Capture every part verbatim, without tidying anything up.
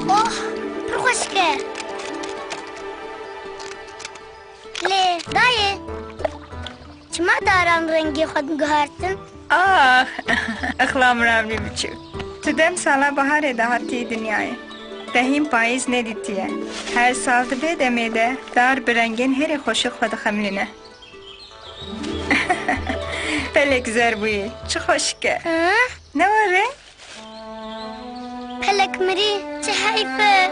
Oh, pir xweşik e. Lê dayê, çima daran rengê xwe guhertin? Ax, Ixlamur Amrî biçûk. Tu dem sala biharê de hatî dinyayê. Te hîn payîz nedîtiye. Her sal di vê demê de dar bi rengên herî xweşik xwe dixemilîne. Pelek zer bûyî, çi xweşik e. Hı? Ne were? Pelek mirî, çi heyf e.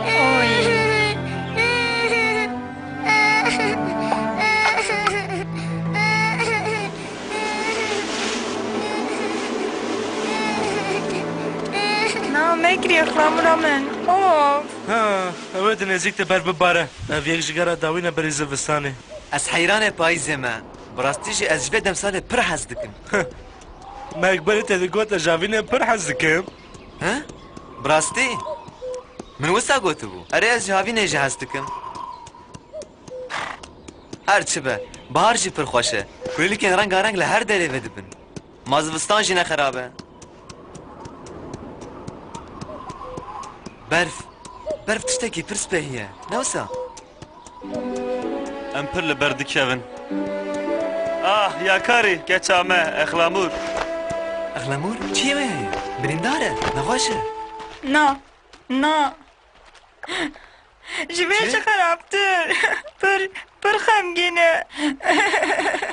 Oy. Na, mekirî, Ixlamura min. Of. Ha, ew ê di nêzîk de ber bibare. Ev yek ji gera dawî ne berî zivistanê. Ez heyranê payîzê me. Bi rastî jî ez ji vê demsalê pir hez dikim. Me yek berî te digot ez ji havînê pir hez dikim. He? Bi rastî? Min wisa gotibû. Erê, ez ji havînê jî hez dikim. Her çi be, bahar jî pir xweş e. Kulîlkên rengareng li her derê vedibin. Ma zivistan jî ne xerab e. Berf. Berf tiştekî pir spehî ye. Ne wisa? Em pir li ber dikevin. Ah, ya karî, keça me, Exlamûr. Exlamûr? Çiyê wê heye? Birîndar e, nexweş e. Na, na. Ji vê Çi? Jî xerabtir. Pir, pir xemgîn e.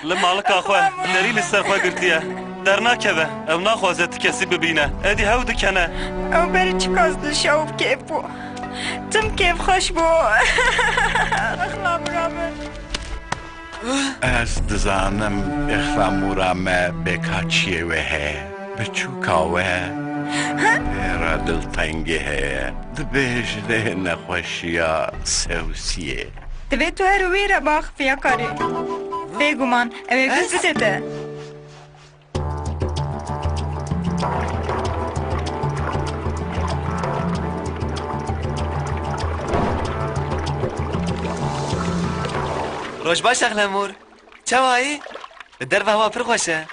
Li malika xwe, Exlamûr, derî li ser xwe girtiye. Dernakeve, ew naxwaze ti kesî bibîne. Êdî hew dikene. Ew berî çiqas dilşa û bi kêf bû. Tim kêfxweş bû. Exlamura min. Ez dizanim Exlamura me bêka çiyê wê heye. Biçûka we pê re diltengî heye. Dibêjne nexweşiya sewsiyê. Divê tu her wî re biaxivî ya karî. Bêguman, ew ê Ez? Guh bide te. Roj baş, Exlemûr. Çawa yî? Li derve hewa pir xweş e.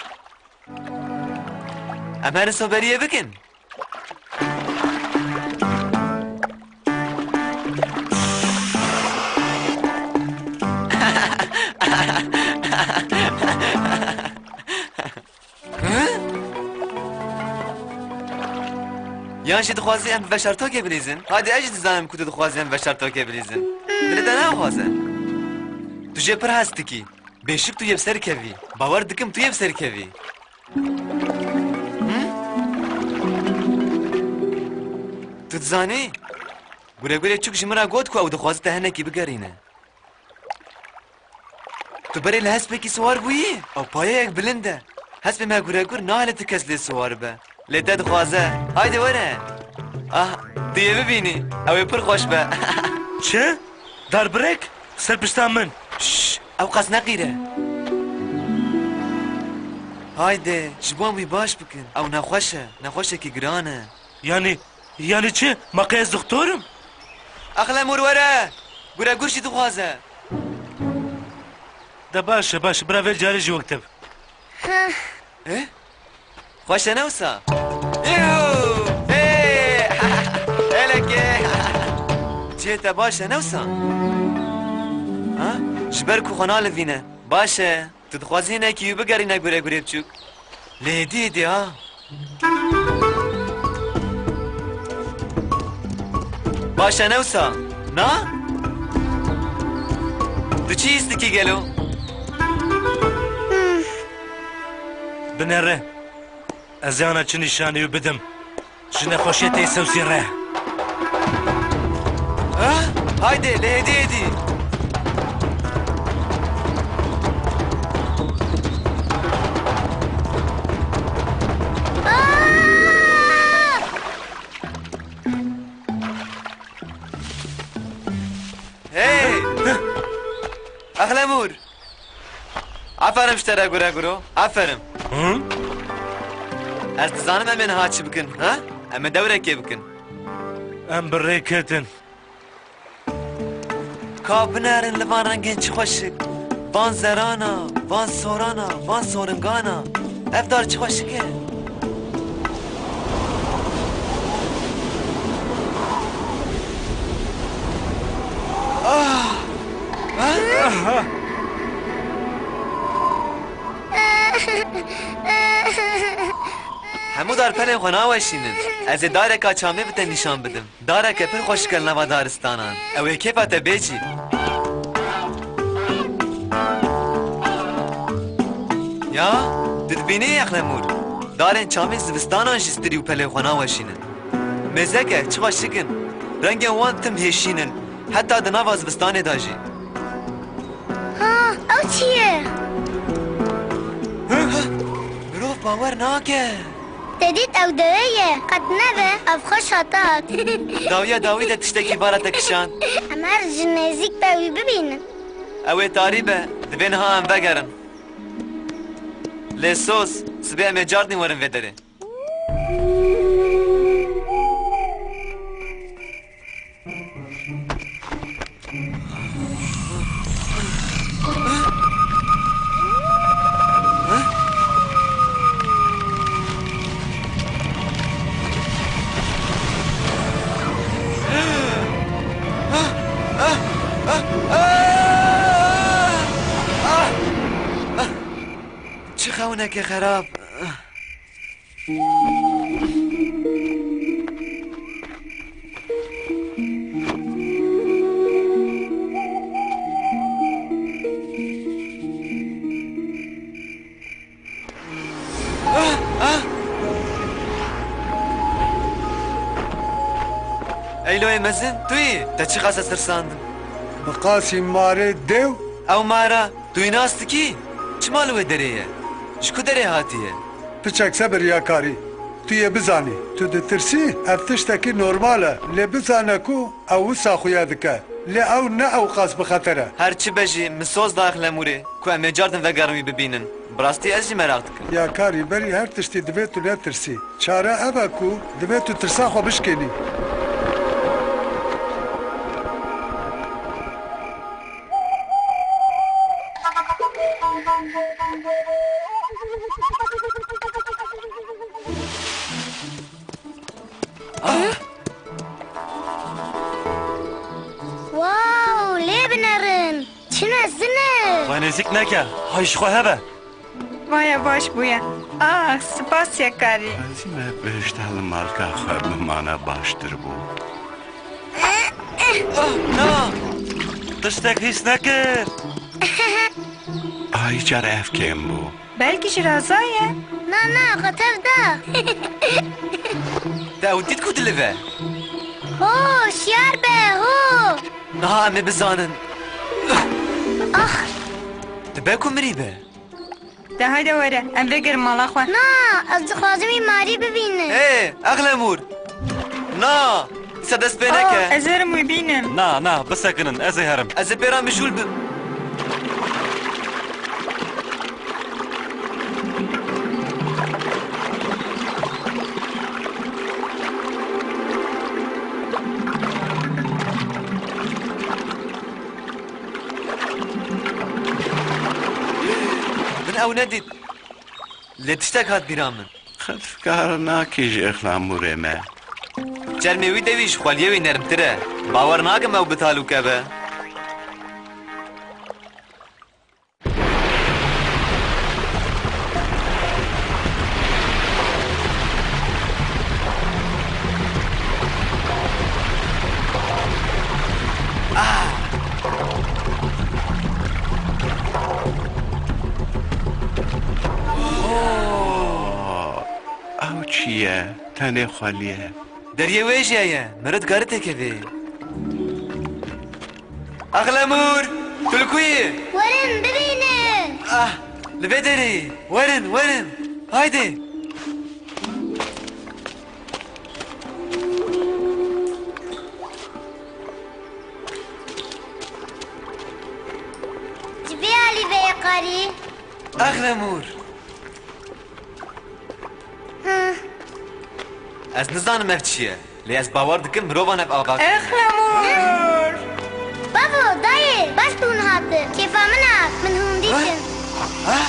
Em herin soberiyê bikin. Hı? Yan jî dixwazî em bi veşartokê bilîzin? Hadî, ez jî dizanim ku tu dixwazî em bi veşartokê bilîzin. Dilê te naxwaze. Tu jê pir hez dikî. Bêşik tu yê bi ser kevî. Bawer dikim tu yê bi ser kevî. Hı? Tu dizanî? Guregurê çûk ji min re got ku ew dixwaze te hinekî bigerîne. Tu berê li hespekî siwar bûyî? Ew payeyek bilind e. Hespê me Guregur nahêle ti kes lê siwar be. Lê te dixwaze. Haydi were. Ah, tu yê bibînî. Ew ê pir xweş be. Çi? Darbirêk? Ser pişta min. Şş, ew qas neqîre. Haydi, ji bo em wî baş bikin. Ew nexweş e. Nexweşekî giran e. Yanî, yanî çi? Ma qey ez doktor im? Exlemûr were! Guregur jî dixwaze. De baş e, baş e. Bira vê carê jî wek te be. Eh? Xweş e ne wisa? Yuhu! Hey! Heleke! Cihê te baş e ne wisa? Ha? Ji ber ku xwe nalivîne. Baş e. Tu dixwazî hinekî wî bigerîne Guregurê biçûk? Lê êdî êdî ha. Baş e ne wisa? Na? Tu çi hîs dikî gelo? Binêre. Ez ê ana çi nîşanî wî bidim. Ji nexweşiyê tê sewsî re. Ah, haydi, lê hêdî hêdî. Hey! Exlemûr! Aferin ji te re Gureguro. Aferin. Hı? Ez dizanim em ê niha çi bikin, ha? Em ê dewrekê bikin. Em bi rê ketin. Ka binerin li van rengên çi xweşik. Van zerana, van sorana, van soringana. Ev dar çi xweşik e. Pelên xwe naweşînin. Ez ê dareka çamê bi te nîşan bidim. Dareke pir xweşik e li nava daristanan. Ew ê kêfa te bê jî. Ya, tu dibînî Exlemûr? Darên çamê zivistanan jî stirî û pelên xwe naweşînin. Mêzeke, çi xweşik in. Rengên wan tim hêşîn in. Heta di nava zivistanê de jî. Ha, ew çi ye? Mirov bawer nake. Te dît ew dewê ye, qet nebe, ev xweş hat hat. Dawiya dawî de tiştekî bala te kişand. Em her ji nêzîk be wî bibînin. Ew ê tarî be, divê niha em vegerin. Lê soz, sibê em ê cardin werin vê derê. Çi xewneke xerab. Eyloyê mezin, tu yî? Te çiqas ez tirsandin. Bi qasî marê dew. Ew mara, tu yî nas dikî? Çima li wê derê ye? Ji ku derê hatiye? Piçek sebir ya karî. Tu yê bizanî. Tu ditirsî, ev tiştekî normal e. Lê bizane ku ew wisa xuya dike. Lê ew ne ewqas bi xeter e. Her çi be jî, min soz da Exlemûrê ku em ê cardin vegerin wî bibînin. Bi rastî ez jî meraq dikim. Ya karî, berî her tiştî divê tu netirsî. Çare ev e ku divê tu tirsa xwe bişkênî. Wow, lê binerin. Çi mezin e. Xwe nêzîk neke. Hay ji xwe hebe. Vaya baş bûye. Ah, spas ya karî. Ez jî me bihişta li malka xwe bimana baştir bû. Ah, na! Tiştek hîs nekir. Ay, îcar ev kêm bû. Belkî ji raza ye. Na, na, qet ev da. Te ew dît ku dilive? Ho, şiyar be, ho! Niha em ê bizanin. Ah! Dibe ku mirî be. De hayde were, em vegerin mala xwe. Na, ez dixwazim wî marî bibînim. Ê, Exlemûr! Na! Dîsa dest pê neke. Oh, ez herim wî bînim. Na, na, bisekinin, ez ê herim. Ez ê pê re mijûl bim. Min ew nedît. Lê tiştek hat bîra min. Qet fikar nakî ji Exlemûrê me. Çermê wî dewî ji xweliyê wî nermtir e. Bawer nakim ew bi talûke be. Ah! Oh! Ew çi ye? Tenê xwelî ye. Deriyê wê jî heye. Meriv dikare têkeve. Exlemûr! Tu li ku yî? Werin bibînin! Ah! Li vê derê! Werin, werin! Haydi! Ji vê alî veye qarî. Exlemûr! Hı. Ez nizanim ev çi ye, lê ez bawer dikim mirovan ev ava kirine. Exlemûr! Bavo, dayê, baş bûn hate. Kêfa min hat, min hûn dîtin. Ha?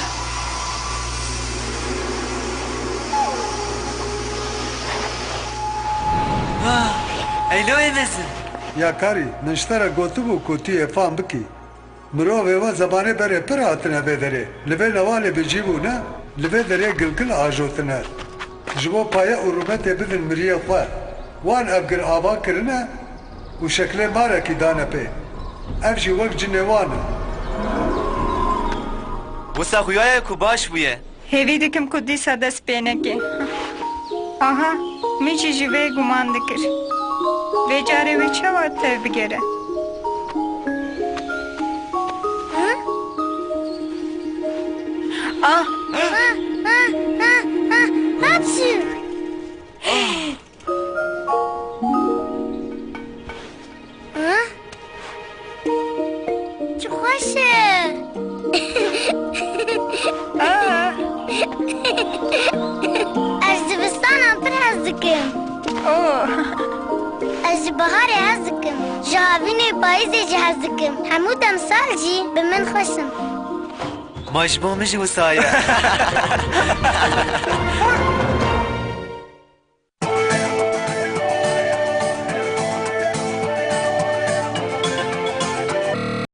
Ha? Eyloyê mezin. Ya karî, min ji te re gotibû ku tu yê fam bikî. Mirovê we zemanê berê pir hatine vê derê. Li vê newalê bi cî bûne, li vê derê gilgil ajotine. Ji bo paye û rûmetê bidin miriyê xwe. Wan ev gir ava kirine û şeklê marekî dane pê. Ev jî wek cinê wan e. Wisa xuya ye ku baş bûye. Hêvî dikim ku dîsa dest pê neke. Aha, min jî ji vê guman dikir. Vê carê wê çawa tev bigere? Ah! Hapşu! Hı? Çi xweş e. Ez zivistanan pir hez dikim. Oh! Ez ji biharê hez dikim. Ji havînê payîzê jî hez dikim. Hemû demsal jî bi min xweş in. Ma ji bo min jî wisa ye.